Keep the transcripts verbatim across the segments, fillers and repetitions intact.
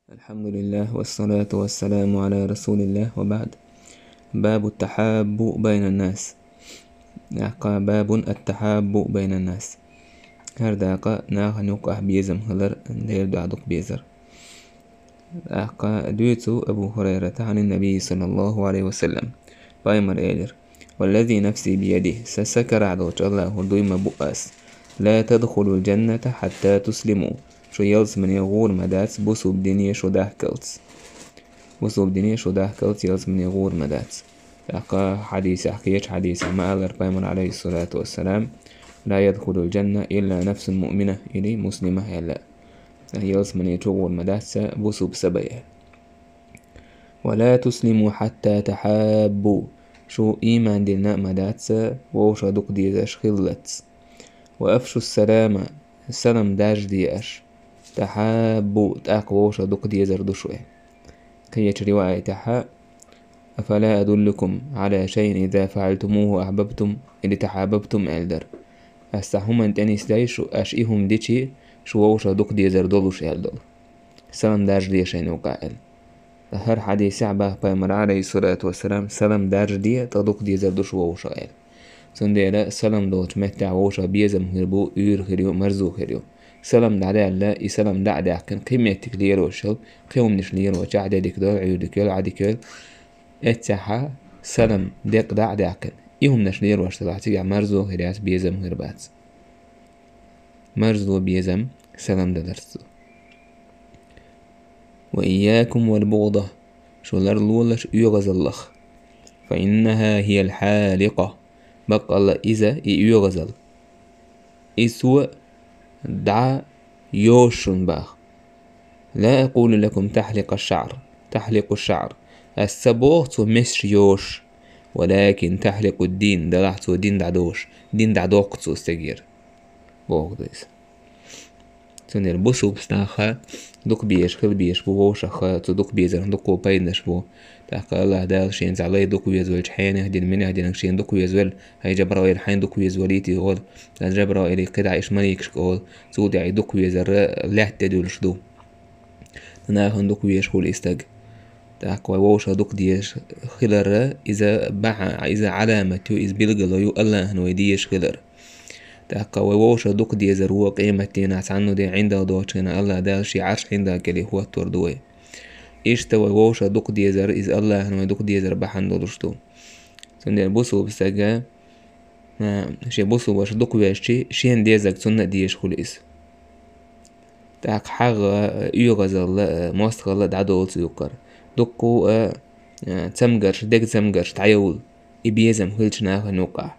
الحمد لله والصلاة والسلام على رسول الله وبعد. باب التحاب بين الناس. Дакъа бабун ат-тахаббу байна нас. ХӀара дакъа нахана юкъахь безам хилар, Делан дуьхьа дукха безар. Дакъа дуьйцу Абу Хурайрата гӀанин Наби саллаллаху алейхи ва саллям. Пайхамар элира: «Валлази нафси биядихи, са са карахь долчу Аллахур дуй ма бу ас. Ла тадхулул джанната хьатта туслиму». Шу ялсамане гӀур ма дац, бусуб дине шу дахкалц. Бусуб дине шу дахкалц ялсамане гӀур ма дац. ТӀаккха хьадисехь, кхечу хьадисехь ма аллара пайхамар, алейхиссалату вассалам: «Ла ядхулул джанна илла нафсун муъмина», или муслима аьлла. Ялсамане чу гӀур ма дац ца бусуб са бай. «Ва ла туслиму хьатта тахьаббу». Шу ийман дина а ма дац ца вовшах дукха дезаш хиллалц. «Ва афшу салама», салам даржаде аш. «Тахьаббу», тӀаккха вовшах дукха дезар ду шуьга. Кхечу риваятехь: «Афала адуллукум гӀала шайин иза фаъалтумуху ахьбабтум или тахьабабтум», аьлла дара. Ас цхьа хӀуманна тӀе нисдай шу, аш и хӀума дичи, шу вовшах дукха дезар долуш аьлла долу. Салам даржаде шайна юкъа аьлла. ХӀара хьадисехь баха пайхамар, алейхиссалату вассалам: «Салам даржаде, тӀаккха дукха дезар ду шу вовшах», аьлла. Цундела салам долчу меттехь вовшах безам хир бу, уьйр хир ю, марзо хир ю. Салам дӀадаьлла, и салам дӀа а даьккхина, кхин меттиг лелош йолу, кхин хӀуманаш лелочохь де дика долу, Ӏуьйр дика йолу, Ӏа дика йолу. Эццехьа салам декъа дӀа а даьккхина, и хӀуманаш лелош делахь, цигахь марзо хир яц, безам хир бац. Марзо, безам салам даларца ду. «Ва ийякум вал бугӀда», шу ларлолаш оьгӀазаллах. «Фа иннаха хиял хьаликъа», баккъалла иза и оьгӀазал. И цо дӀа йошу шуна баха. «Ла акъулу лакум тахьликъа шаър, тахьликъу шаър». Ас ца боху цо месаш йошу, «валакин тахьликъу дин», делахь цо дин дӀадошу, дин дӀадоккху цо стегера. Боху ду иза. Цундела бусулба стаха дукха безаш хила безаш бу вовшах, цу дукха безаран дуккха пайданаш бу. ТӀаккха Аллах Дала шена цхьа лай дукха везавелча, хьенех дина, минех дина шена дукха везавелла, хӀай Жабраил, хьайн дукха везавеллий те олу. Ас Жабраиле кхидӀа иштта маликашка олу, цул тӀаьхьа и дукха везар лаьтта тӀе дуьллуш ду. Нахана дукха везаш хуьлу и стаг. ТӀаккха вай вовшах дукха дезаш хилар, иза бахьа, иза Ӏаламат ю, иза билгало ю Аллахьан вай дезаш хилар. ТӀаккха вай вовшах дукха дезар ву къематдийнахь цхьанна де ӀиндагӀ доцучу хенахь Аллах Дала шен Ӏарш ӀиндагӀ кӀеле хӀоттор ду вай. Иштта вай вовшах дукха дезар, иза Аллахьан вай дукха дезар бахьана долуш ду. Цундела бусулба стага, а, шен бусулба ваша дукха везчи, шена дезаг цунна а дезаш хуьлу иза. ТӀаккха хьагӀ а, оьгӀазалла а, мостагӀалла а дӀадолу цу юккъара. Дуккха а, а, цамгарш, дега цамгарш дӀайовла, и безам хилча нахана юккъахь.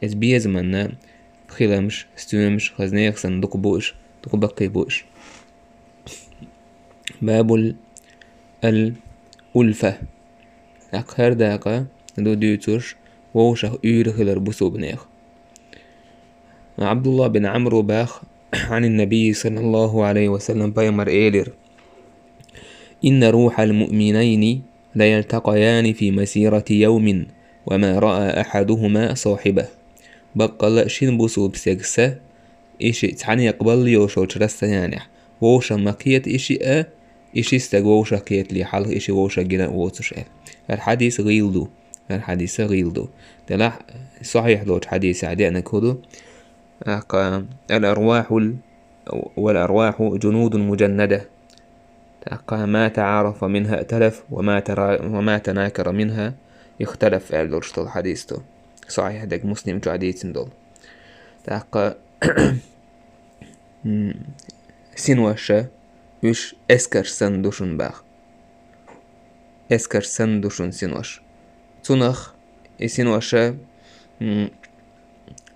Иза безаманна хиламаш, стоьмаш, хаза нехан санна дукха бу уьш, дукха баккхий бу уьш. Бабул ал-ульфа. ТӀаккха хӀара дакъа ду дуьйцуш вовшах уьйр хилар бусулбанех. Абдулла бин Амру бах, гӀанин Набий саллаллаху алейхи ва саллям, пайхамар элира: «Инна рухьал муъминайни ла ялтакъаяни фи масирати явмин, ва ма раа ахьадухума сахьибах». Баккъалла шин бусулба стеган са, и ши цхьаьна яккха балла йолуш йолчу расстоянехь, вовшах ма кхета и шиъ а, и ши стаг вовшах кхетале хьалха и ши вовшах гина а воцуш аьлла. ХӀара хьадис гӀийла ду. ХӀара хьадис гӀийла ду. Делахь сахьихь долчу хьадисехь деанарг хӀун ду? ТӀаккха: «Ал-арвахул, вал-арваху джунудун муджаннада». ТӀаккха: «Ма таӀарафа минха иъталаф, ва ма тара-, ва ма танакара минха ихталаф», аьлла долуш долу хьадис ду. Сахьихь дерг Муслим чохь дийцина долу. ТӀаккха М, синоша, уьш эскарш санна ду шуна баха. Эскарш санна ду шуна синош. Цунах и синоша, м,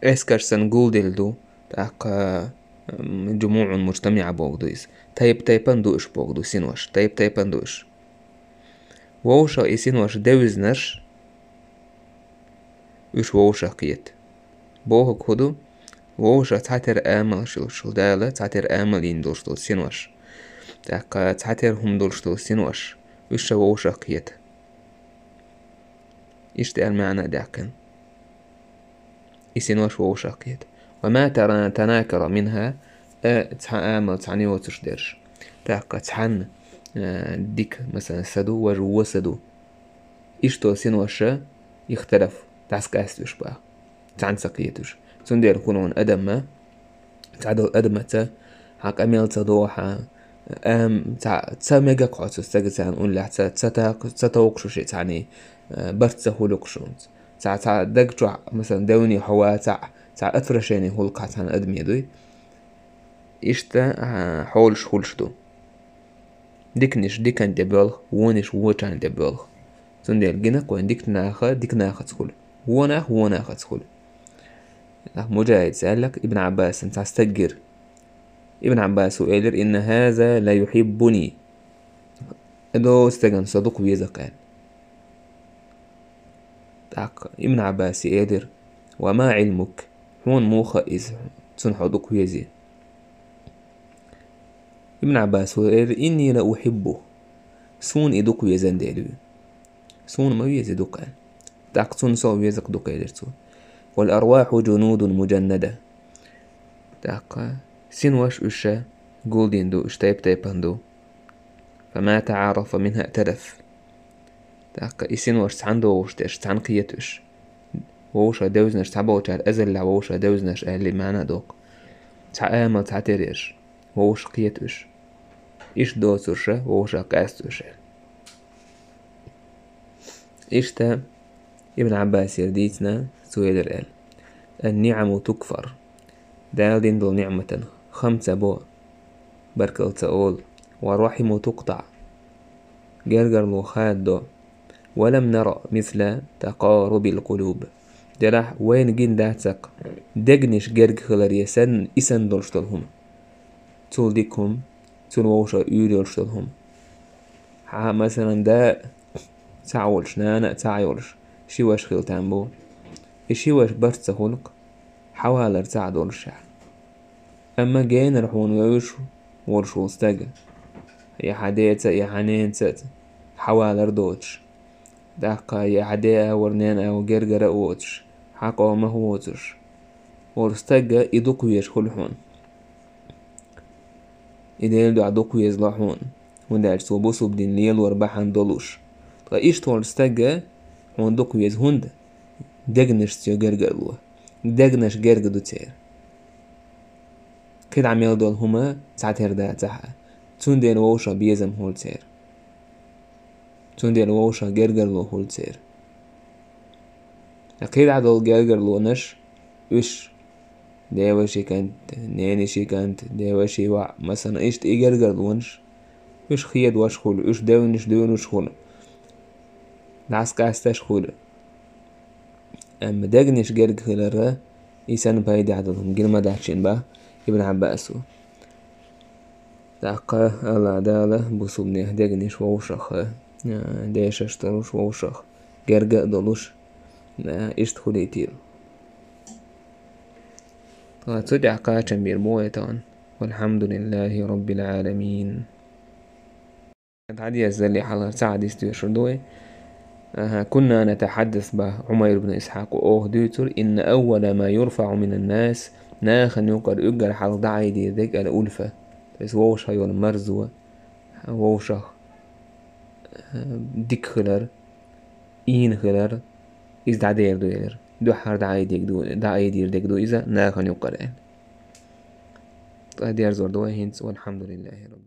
эскарш санна гулделла ду, тӀаккха, м, джумуъун муджтамиъа боху ду иза. Тайп-тайпана ду уьш боху ду синош. Тайп-тайпана ду уьш. Вовшах и синош девзинарш, уьш вовшах кхета. Бохург хӀун ду? Вовшах цхьатерра амалш йолуш йолу Дала, цхьатерра амал йина долуш долу синош. ТӀаккха цхьатерра хӀума долуш долу синош, уьш ша вовшах кхета. Иштта аьлла маьӀна а даьккхина. И синош вовшах кхета. «Ва ма тара-, танакара минха», а, цхьа амал цхьаьна йоцуш дерш. ТӀаккха цхьаьна э, дика, масалан, са ду, важа вон са ду. Иштта синош ихтилаф, дӀасакъаьсташ баха. Цхьаьна ца кхеташ. Цундела хӀун адамма, цхьадолу адамаца, хьан къамел ца дохьа, ам, ца, ца мега кхоцу стага царна уллехь, ца, ца та-, ца товкхуш ши цхьаний, э, барт ца хуьлукхуш хӀунца. Цхьа, цхьа даг чохь, масалан, девний хьо вацахь, цхьа отвращение хуьлу кхаьчна адамийн дуй. Иштта, а, хьолаш хуьлуш ду. Диканаш диканна тӀе боьлху, вонаш вочарна тӀе боьлху. Цундела гинарг вайн диканах диканахаца хуьлу, вонах вонахаца хуьлу. Нах Муджахидас аьлларг Ибн Ӏаббасан цхьа стаг гира. Ибн Ӏаббасо элира: «Инна хаза ла юхиббуни». Ду стагана со дукха веза-кх аьлла. ТӀаккха Ибн Ӏаббасе элира: «Ва ма Ӏилмук? Хьуна муха иза, цунна хьо дукха везий?» Ибн Ӏаббасо элира: «Инни ла ухиббу». Суна и дукха везан дела ву. Суна ма вези дукха аьлла. ТӀаккха цунна со а веза-кх дукха элира цо. «Вал арваху джунудун муджаннада». ТӀаккха синош уьш гулдина ду, уьш тайп-тайпана ду. «Фама тагӀарафа минха иъталаф». ТӀаккха и синош цхьаьна догӀуш дерш, цхьаьна кхета уьш. Вовшах девзанаш цхьаболчара азаллехь вовшах девзанаш аьлла маьӀна а доккху. Цхьа амал цхьатерра ерш, вовшах кхета уьш. Иштта доцурша вовшах къаьста уьш аьлла. Иштта Ибн Ӏаббасера дийцина цо элира аьлла: «Ан-ниӀаму тукфар». Дала дина долу ниӀматан хам ца бо, баркалла ца олу. «Ва рахьиму тукътаӀ». Гергарло хададо. «Ва лам нара мисла такъарубил къулуб». Делахь вайна гина дац-кх дегнаш герга хиларе санна, и санна долуш долу хӀума. Цул дика хӀума, цул вовшах уьйр йолуш долу хӀума. Хьан, масалан, да а цхьаъ волуш, нана а цхьаъ йолуш, ши ваша хила там бу. И ши ваша барт ца хуьлу-кх, хьавалар цхьаъ долушехь. Амма генара хьуна вевзаш волуш волу стаг, я хьан деца, я хьан ненаца хьавалар доцуш, тӀаккха я хьан ден агӀор, ненан агӀор гергара а воцуш, хьан къомах а воцуш волу стаг и дукха везаш хуьлу хьуна. И Делан дуьхьа дукха везало хьуна, хӀунда аьлча цо бусалба дин лелор бахьана долуш. Ткъа иштта волу стаг хьуна дукха веза хӀунда? Дегнашца йо гергарло. Дегнаш герга ду церан. КхидӀа мел долу хӀума цхьатерра дацахь а, цундела вовшах безам хуьлу церан. Цундела вовшах гергарло хуьлу церан. КхидӀа долу гергарлонаш, уьш, деваши кӀант, нениши кӀант, деваши ваӀ, масалан, иштта и гергарлонаш, уьш хедош хуьлу, уьш девнаш дуьйцуш хуьлу, дӀасакъаьсташ хуьлу. Амма дегнаш герга хилар, и санна пайдехь долу хӀума гина ма дац шена, бах Ибн Ӏаббасо. ТӀаккха АллахӀ Дала бусалбанех дегнаш вовшах, а, дешаш долуш, вовшах герга а долуш, а, иштта хуьлийтийла. Ткъа цу тӀехь кхачам бийр бу вай тахана. Валхьамдулиллахи Раббил Ӏаламин. Хьадис дале хьалхара цхьа хьадис доьшур ду вай. Аха, кунна натахьаддас, бах Ӏумайр ибн Исхьакъа, оха дуьйцура: «Инна аввала ма юрфаӀу минан нас», нахана юкъара уггар хьалха дӀаайдийр дерг ала улфа. То есть вовшах йолу марзо, вовшах, э, дика хилар, ийна хилар, иза дӀадер ду элира. Дуьххьара дӀаайдийр ду, дӀаайдийр дерг ду иза нахана юкъара аьлла. Ткъа дерзор ду вай хӀинца, валхьамдулиллахи Раббил